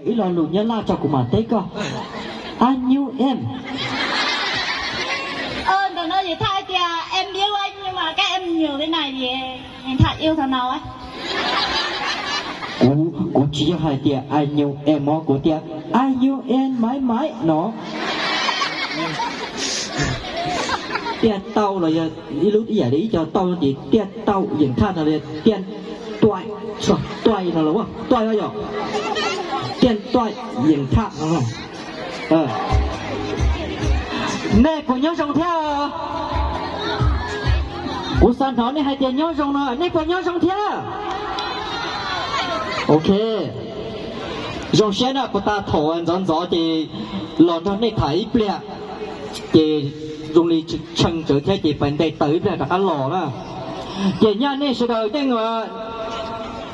Ib lo lus Nyab Laj tso kuv mam teb koj. Anh yêu em. Ntawm no Dưi Thaj hais tias em yêu anh nhưng mà các em nhiều thế này thì Dưi Thaj yêu thằng nào á? Kuv, kuv tsis yog hais tias anh yêu em os, kuv tias anh yêu em mãi mãi no. Tiaj tau los yog ib lub ib yam li ib co tau no ces tiaj tau yeem thaj no li tiaj tuaj, tuaj no los tuaj yog tiaj tuaj yeem thaj no. Nej puas nyob zoo thiab? Kuv xav hnov nej hais tias nyob zoo no, nej puas nyob zoo thiab? Ok, zoo siab na, puas tas thaum ntxov ntxov ces los nrog nej tham ib pliag, ces zoo li tshee tsawv thiab ces pais ntes taws ib pliag rov qab los na. Ces nyaj nej sawv daws yeej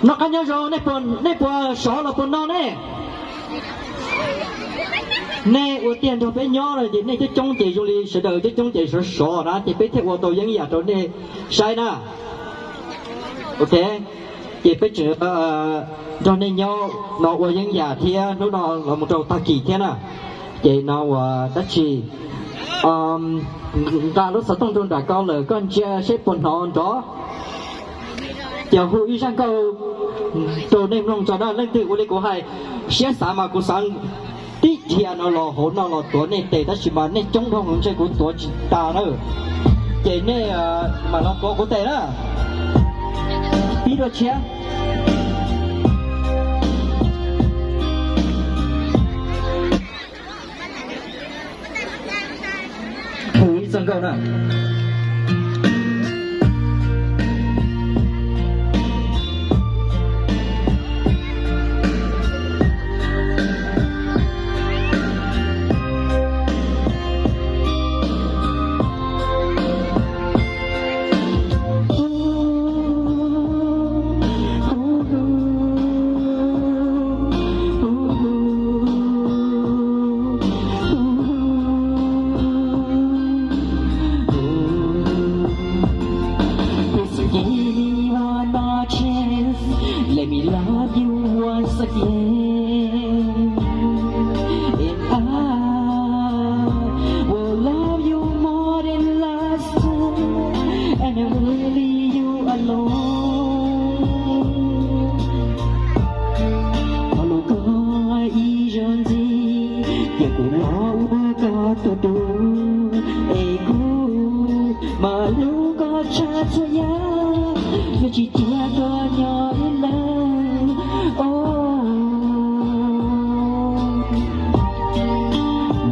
noj qab nyob zoo, nej puas sov los puas no ne? Nej ua tiag nrog peb nyob no ces nej coob coob ces zoo li sawv daws coob coob ces sov sov na ces peb thiaj ua tau yeeb yam rau nej saib na. Ok, ces peb tseem nrog nej nyob no ua yeeb yam thiab hnub no los mus rau tag kis thiab na. Ces no ua dab tsi, nqa lub xov tooj rau nram ko lawm koj ntsia seb puas hnov nrov. Ces hu ib zaj nkauj rau nej mloog tso na, leej twg ua li kuv hais siab xav mas kuv xav tib dhia no los hauv no los tuav nej tes tab sis mas nej coob dhau heev ntshe kuv tuav tsis tas na. Ces nej mam los tuav kuv tes na. Pib dua tshiab. Hu ib zaj nkauj na. Please give me one more chance. Let me love you once again. And I will love you more than last time. And never leave you alone. Thov hlub koj ib zaug ntxiv, cia kuv los ua koj tus dua, es kuv mas hlub koj tshaj txhua yam, yuav tsis cia koj nyob ib leeg.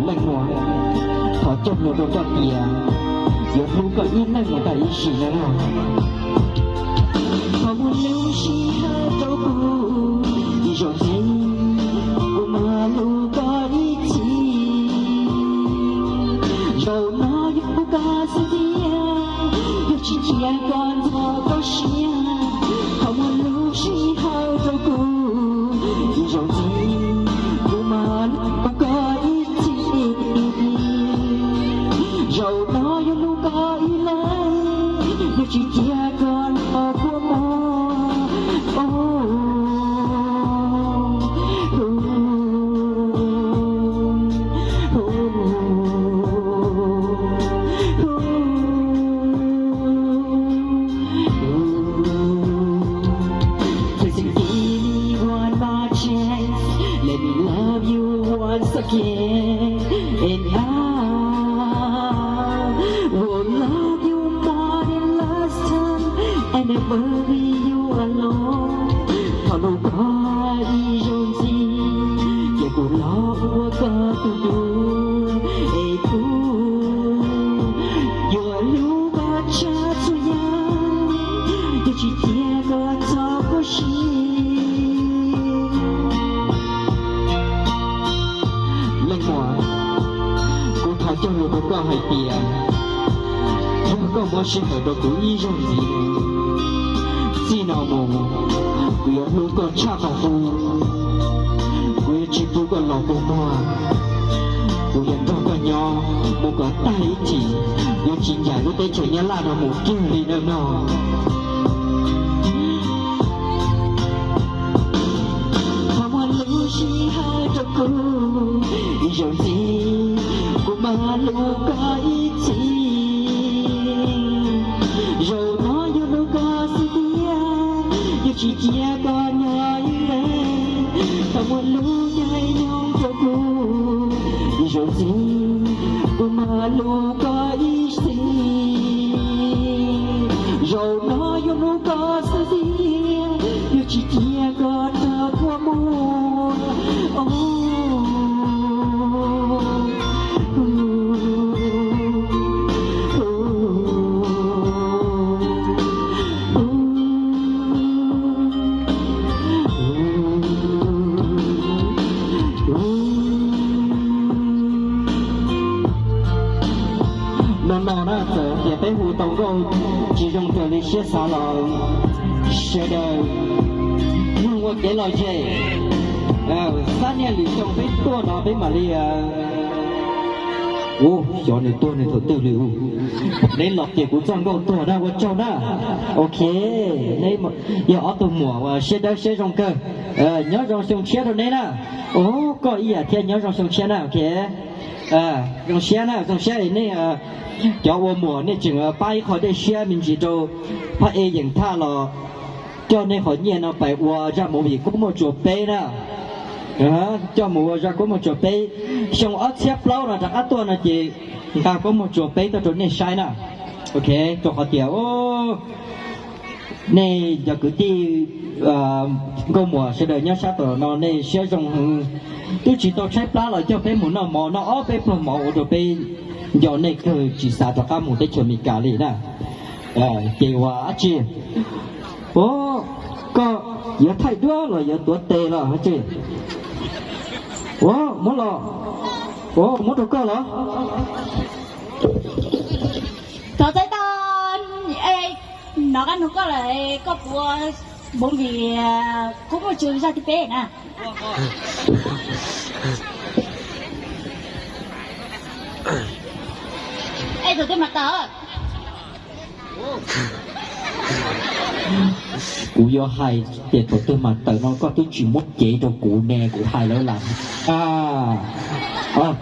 Leej muam, thov cog lus rau koj tias yuav hlub koj ib leeg mus tas ib sim neej los. Thov muaj lub sij hawm rau kuv ib zaug ntxiv, kuv mam hlub koj ib txhis. Zaum no yog kuv koj xwb thiab, yuav tsis cia koj ntxhov koj siab. Thov muaj lub sij hawm rau kuv ib zaug ntxiv, kuv mam hlub koj ib txhis. Zaum no yuav hlub koj ib leeg, yuav tsis cia koj nyob kua muag. Please give me one more chance. Let me love you once again. And I will love you more than last time. And never leave you alone. Thov hlub koj ib zaug ntxiv, cia kuv los ua koj tus dua, es kuv yuav hlub koj tshaj txhua yam, yuav tsis cia koj ntxhov koj siab. Leej muam, kuv thov cog lus rau koj hais tias yog koj muab sij hawm rau kuv ib zaug ntxiv, txij no mus kuv yuav hlub koj tshaj qhov qub, kuv yuav tsis pub koj los kua muag, kuv yuav nrog koj nyob mus kom tag ib chim, yuav tsis ncaim lub teb chaws Nyab Laj no mus kiag li nawb mog. Thov muaj lub sij hawm Zaum ntxiv kuv mam hlub koj ib txhis, zaum no yuav hlub koj xwb tiag, yuav tsis cia koj nyob ib leeg, tau muaj lub caij nyoog rau kuv. Zaum ntxiv kuv mam hlub koj ib txhis, zaum no yuav hlub koj xwb tiag, yuav tsis cia koj rov qab mus. No no na, txawm tias peb hu tau nkauj tsis zoo raws li siab xav los sawv daws mloog ua kev lom zem. Xab niaj lwm xyoo peb tuaj no peb mam li, u, xyov nws tuag nws thaum twg li u. Neb los tias kuv txoj nkauj tuag na, ua tsaug na. Ok, neb yog ob tug muam uas siab dawb siab zoo kawg. Nyob zoo xyoo tshiab rau neb na. Ov, koj ib yam thiab, nyob zoo xyoo tshiab na. Ok, zoo siab na, zoo siab es nej cov ua muam nej tseem pab ib qho dej siab me ntsis rau phab ej Yeem Thaj los coj nej qhov nyiaj no pais ua zaj movie Kub Muaj Tsuas peb na. Coj mus ua zaj Kub Muaj Tsuas peb, xyoo ob txhiab plaub no rov qab tuaj no ces nqa Kub Muaj Tsuas peb tuaj rau nej saib na. Ok, rau qhov tias nej cov kwv tij nkauj muam sawv daws nyob sab tom no nej siab zoo heev, twb tsis tau tshaib plab los coj peb mus noj mov, noj ob peb pluag mov ua rau peb nco nej kawg tsis xav rov qab mus teb chaws Amelikas li na. Ces ua dab tsi? Ov, koj yuav thaij duab los yuav tuav tes los tsi? Ov, muab los, ov, muab rau koj los. Thov txaib tau, nov qab nug koj lawm, koj puas ua movie Kub Muaj Tsuas zaj thib peb na? Es thaum twg mam tawm? Kuv yuav hais tias thaum twg mam tawm no koj twb tsis muab cev rau kuv ne, kuv hais lawv lawm.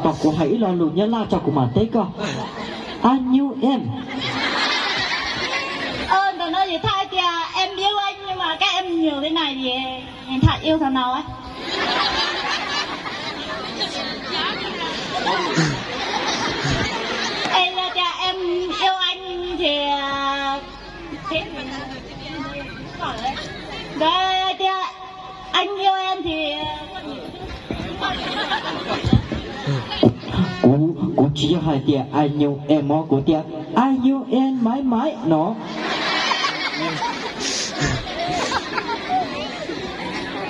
Tos kuv hais ib lo lus Nyab Laj tso kuv mam teb koj. Anh yêu em. Ntawm no Yeem Thaj tias em yêu anh, nhưng mà các em nhiều thế này thì Yeem Thaj yêu thằng nào á? Es yog tias em yêu anh thì, tias anh yêu em thì Kuv, kuv tsis yog hais tias anh yêu em os, kuv tias anh yêu em mãi mãi no.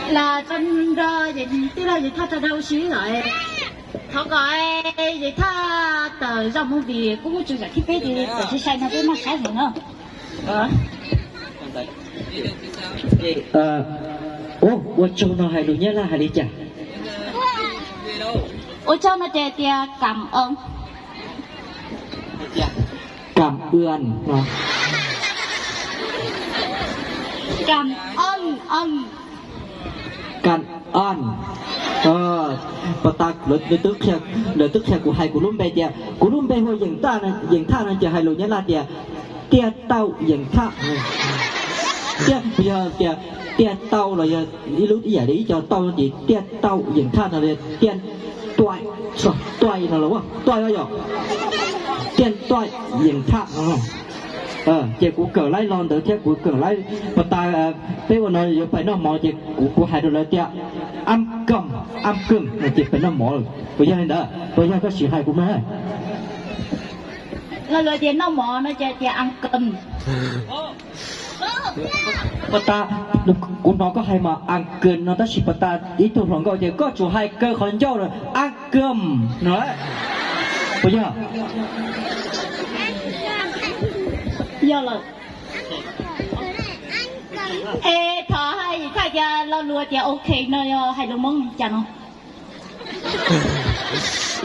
Là trong đó vậy, tức là Yeem Thaj trong đó xíu rồi. Thov kom Yeem Thaj tawm zaj movie Kub Muaj Tsuas zaj thib peb ces tawm sai sai no peb maj saib heev no. Ua tsaug no hais lus Nyab Laj hais li cas? Ua tsaug no ces tias cảm ơn. Cảm ơn no. Cảm ơn, ơn. Kan an. Pas tas lawv twb qhia kuv hais kuv lub npe tias kuv lub npe hu Yeem Thaj, Yeem Thaj no ces hais lus Nyab Laj tias tiaj tauj Yeem Thaj. Tiaj, yog tias tiaj tauj los yog ib lub ib yam li ib co tauj no ces tiaj tauj Yeem Thaj no tiaj tuaj, tuaj no los tuaj yog tiaj tuaj Yeem Thaj no. Ces kuv kawm laib lo ntawd thiab kuv kawm laib pas tas peb ua no yuav pais noj mov ces kuv, kuv hais rau lawv tias am kom, am kom no ces pais noj mov. Puas yog li ntawd? Puas yog koj sim hais kuv mloog? Los luag tias noj mov no ces tias am kom. Pas tas kuv hnov koj hais mas am kom no tab sis pas tas ib tug hluas nkauj tias koj tsum hais kaw qhov ncauj lawm am kom no. Puas yog? Yog lawm. Es thov hais Yeem Thaj tias lo lus tias ok no yog hais lus Hmoob li cas no?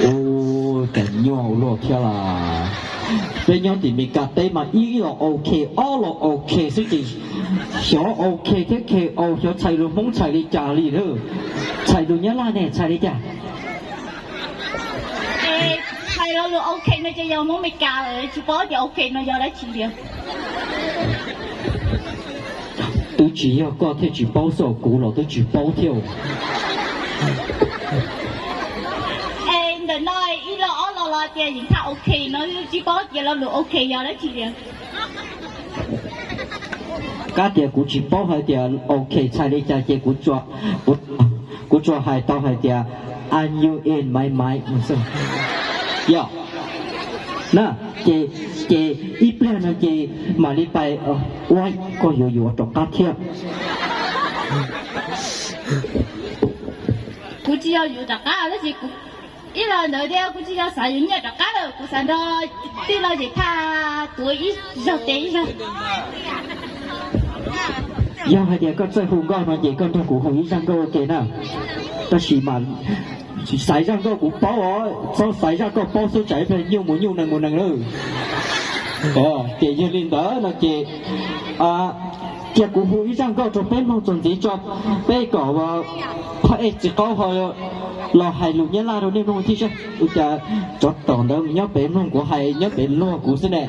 Ua cas nyuaj ua luaj thiab las. Peb nyob tim Meskas teb mas ib los OK, ob los OK xwb ces xyov OK thiab KO, xyov txhais lus Hmoob txhais li cas li lawm. Txhais lus Nyab Laj ne txhais li cas? Txhais lo lus OK no ces yog Hmoob Meskas lawm, tsis paub tias OK no yog dab tsi li. Twb tsis yog koj thiaj tsis paub xwb, kuv los twb tsis paub thiab. Es ntawm no ib los ob los los tias yeej thaj OK no tsis paub tias lo lus OK yog dab tsi li. Kab tias kuv tsis paub hais tias OK txhais li cas ces kuv, kuv tsuas hais tau hais tias, are you in my mind? Yog na, ces, ces ib pliag no ces mam li pais, ua, koj yuav yuav rov qab thiab. Kuv tsis yog yuav rov qab tab sis ib los ntawd tias kuv tsis yog xav yuav nyiaj rov qab lawm, kuv xav nrog tij laug Zem Thaj tuav ib zaug tes ib zaug. Yog hais tias koj txawj hu nkauj no ces koj nrog kuv hu ib zaj nkauj ua ke na. Tab sis mas xaiv zaj nkauj kuv paub os, txhob xaiv zaj koj paub xwb tsam ib pliag nyuj mus nyuj nees mus nees lawm. Ces yog li ntawd no ces cia kuv hu ib zaj nkauj rau peb mloog txuas ntxiv tso, peb kom phaj ej txiv qaub ho los hais lus Nyab Laj rau nej mloog thiab seb ua cas tsov tom ntawd nyob pem mloog kuv hais nyob pem luag kuv xwb ne.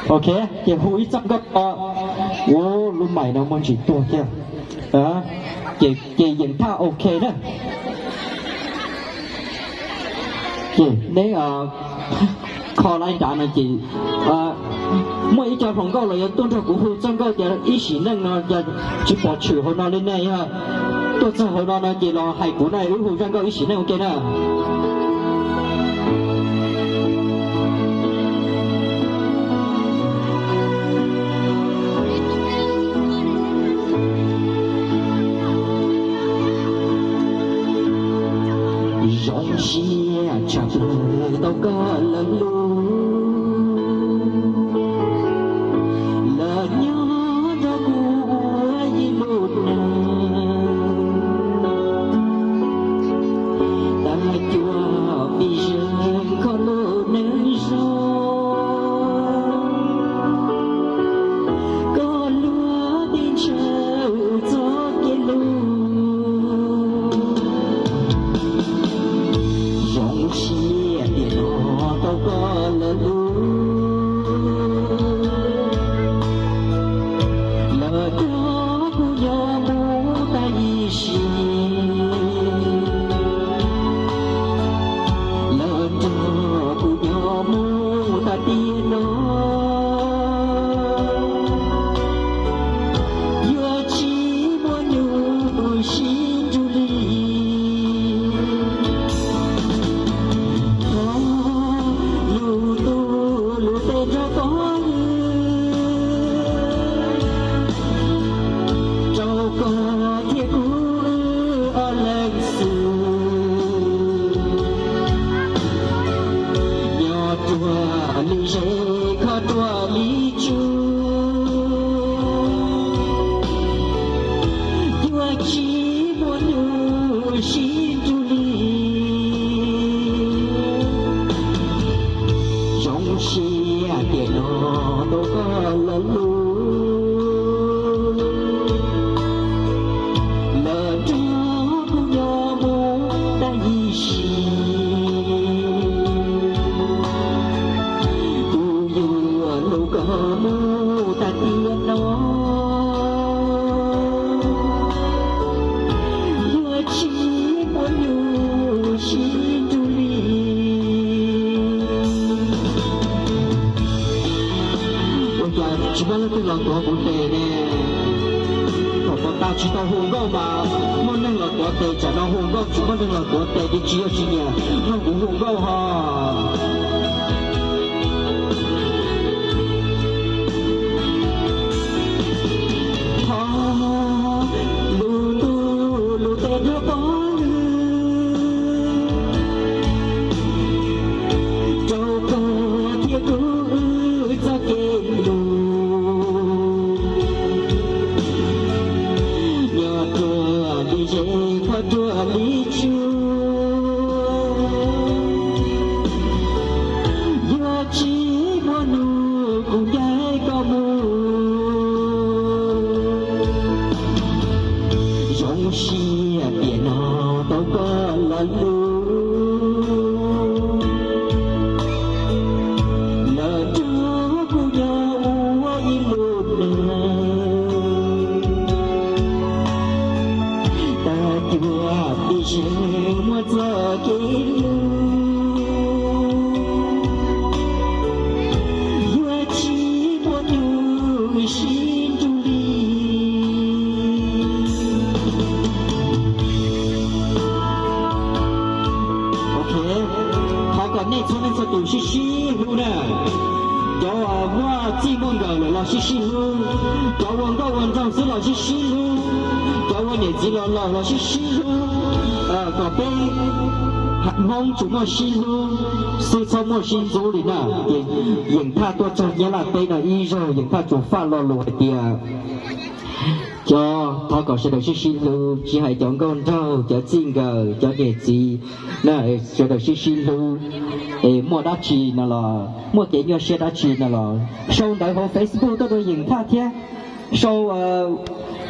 Ok, ces hu ib zaj nkauj. Ua lub mais no muaj ntsis tuag thiab. Ces yeem thaj ok na. Ces neb kho laib nrad no ces muaj ib co hluas nkauj los yuav tuaj nrog kuv hu txoj nkauj tias ib sim neej no, tsis pom tshwm hauv no li ne, yog tuaj txog hauv no no ces los hais kuv na, wb hu zaj nkauj ib sim neej ua ke na. Zoo siab tshaj plaws tau koj lawm lub, lawm nyob nrog kuv ua ib lub neej. Tag cuag pis zeeg koj lub neej zoo, koj luag tib ntshaw txoj kev lub. Zoo siab tiam no tau koj lawm lub, lawm nrog kuv nyob mus tag ib sim, lawm nrog kuv nyob mus tag tiam no. Yuav tsis muaj nyuj sib nrug li, thov lub ntuj lub teb nrog koj, rau koj thiab kuv ob leeg xwb. Nyob ruaj li zes, kho ruaj li tsuj, yuav tsis muaj nyuj sib nrug li. Zoo siab tiam no tau koj lawm lub, lawm nrog kuv nyob mus tag ib sim, kuv yuav hlub koj mus tag tiam no. Yuav tsis muaj nyuj sib nrug li. Ua cas tsis muaj leej twg los tuav kuv tes ne? Thaum ub tau tsis tau hu nkauj mas muaj neeg los tuav tes, tsam no hu nkauj tsis muaj neeg los tuav tes ces tsis yog tsis nyiam mloog kuv hu nkauj ho. Thov lub ntuj lub teb nrog koj, rau koj thiab kuv wb txoj kev lub. Nyob ruaj li zes, kho ruaj li tsuj, yuav lus, lawv nrog kuv nyob ua ib lub neej. Tag cuag ib zaug muaj txoj kev hlub, yuav tsis muaj tus sib nrug li. Ok, thov kom nej txhua leej txhua tus sib sib hlub na. Cov uas muaj txij muaj nkawm lawm los sib sib hlub, cov ua nkauj ua nraug xwb los sib sib hlub, cov ua niam txiv los laus los sib sib hlub, kom peb Hmoob tsuas muaj sib hlub xwb txhob muaj sib ntxub li na. Ces Yeem Thaj tuaj txog Nyab Laj teb no ib zaug Yeem Thaj tsuas faj lo lus hais tias, cov, thov kom sawv daws sib sib hlub, tsis hais cov nkauj nraug, cov txij nkawm, cov niam txiv, na, sawv daws sib sib hlub. Es muaj dab tsi no los, muaj kev nyuaj siab dab tsi no los sau ntawv hauv Facebook tuaj rau Yeem Thaj thiab. Sau,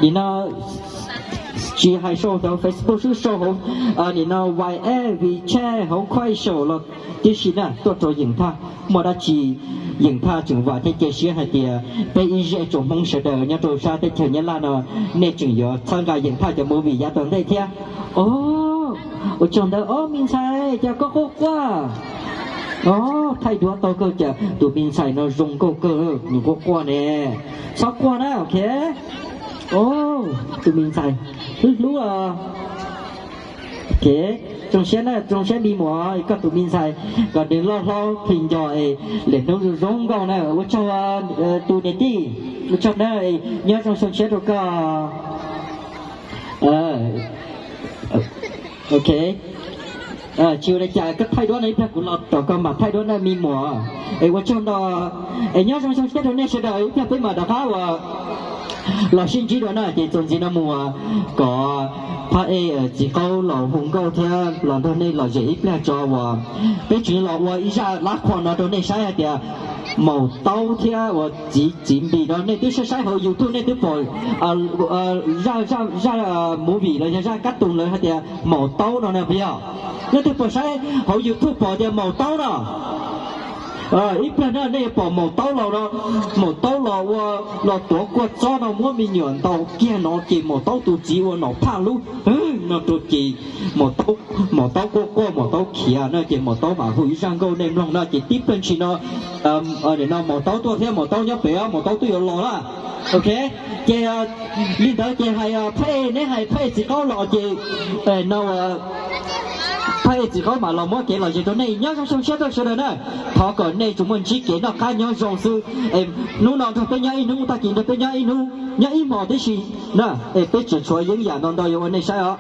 nim no tsis hais sau hauv Facebook xwb, sau hauv, nim no WeChat, WeChat, hauv Kuaishou los tib si na, tuaj rau Yeem Thaj. Muaj dab tsi Yeem Thaj tseem vam thiab cia siab hais tias peb ib zej tsoom Hmoob sawv daws nyob rau sab teb chaws Nyab Laj no, nej tseem yuav txhawb nqa Yeem Thaj cov movie yav tom ntej thiab. O, ua tsaug ntawd os me ntxhais, cas koj quaj quaj? O, thaij duab tau kawg, cas tus me ntxhais no zoo nkauj kawg, nws quaj quaj ne. Txhob quaj na, ok. O, tus me ntxhais hlub hlub os. Ok, zoo siab na, zoo siab me muam, koj tus me ntxhais kom nws loj hlob plhis nco es lwm hnub zoo zoo nkauj na. Ua tsaug tus niam tij, ua tsaug na, nyob zoo xyoo tshiab rau koj. Ok, tsis ua li cas, koj thaij duab no ib pliag kuv los tom koj mam thaij duab na me muam. Es ua tsaug ntau, es nyob zoo xyoo tshiab rau nej sawv daws, ib pliag peb mam rov qab uas los sib ntsib dua na. Ces txuas ntxiv no mus uas kom phab ej txiv qaub los hu nkauj thiab los nrog nej lom zem ib pliag tso uas peb tseem los ua ib zaj lab qhuas no rau nej saib hais tias maum taub thiab uas txiv, txiv npis no nej twb saib saib hauv YouTube nej twb pom zaj, zaj movie los yog zaj kab tus lawv hais tias maum taub no na puas yog? Nej twb pom saib hauv YouTube pom tias maum taub no. Ib pliag na nej yuav pom maum taub los no, maum taub los ua, los tuav kua txob no muab me nyuam ntaus kiag no ces maum taub tus txiv ua nom phaj lub no rau ces maum taub, maum taub quaj quaj, maum taub khiav no ces maum taub mam hu ib zaj nkauj nej mloog no ces tib pliag ntshis no no maum taub tuaj thiab maum taub nyob pem, maum taub twb yuav los na. Ok, ces li ntawd ces hais phab ej, neb hais phab ej txiv qaub los ces no phab ej txiv qaub mam los muab kev lom zem rau nej. Nyob zoo xyoo tshiab rau sawv daws na. Thov kom nej tsuas muaj ntsib kev noj qab nyob zoo xwb. Hnub no nrog peb nyob ib hnub, tag kis nrog peb nyob ib hnub, nyob ib hmos tib si na. Es peb tseem tshuav yeeb yam ntau ntau yuav ua nej saib os.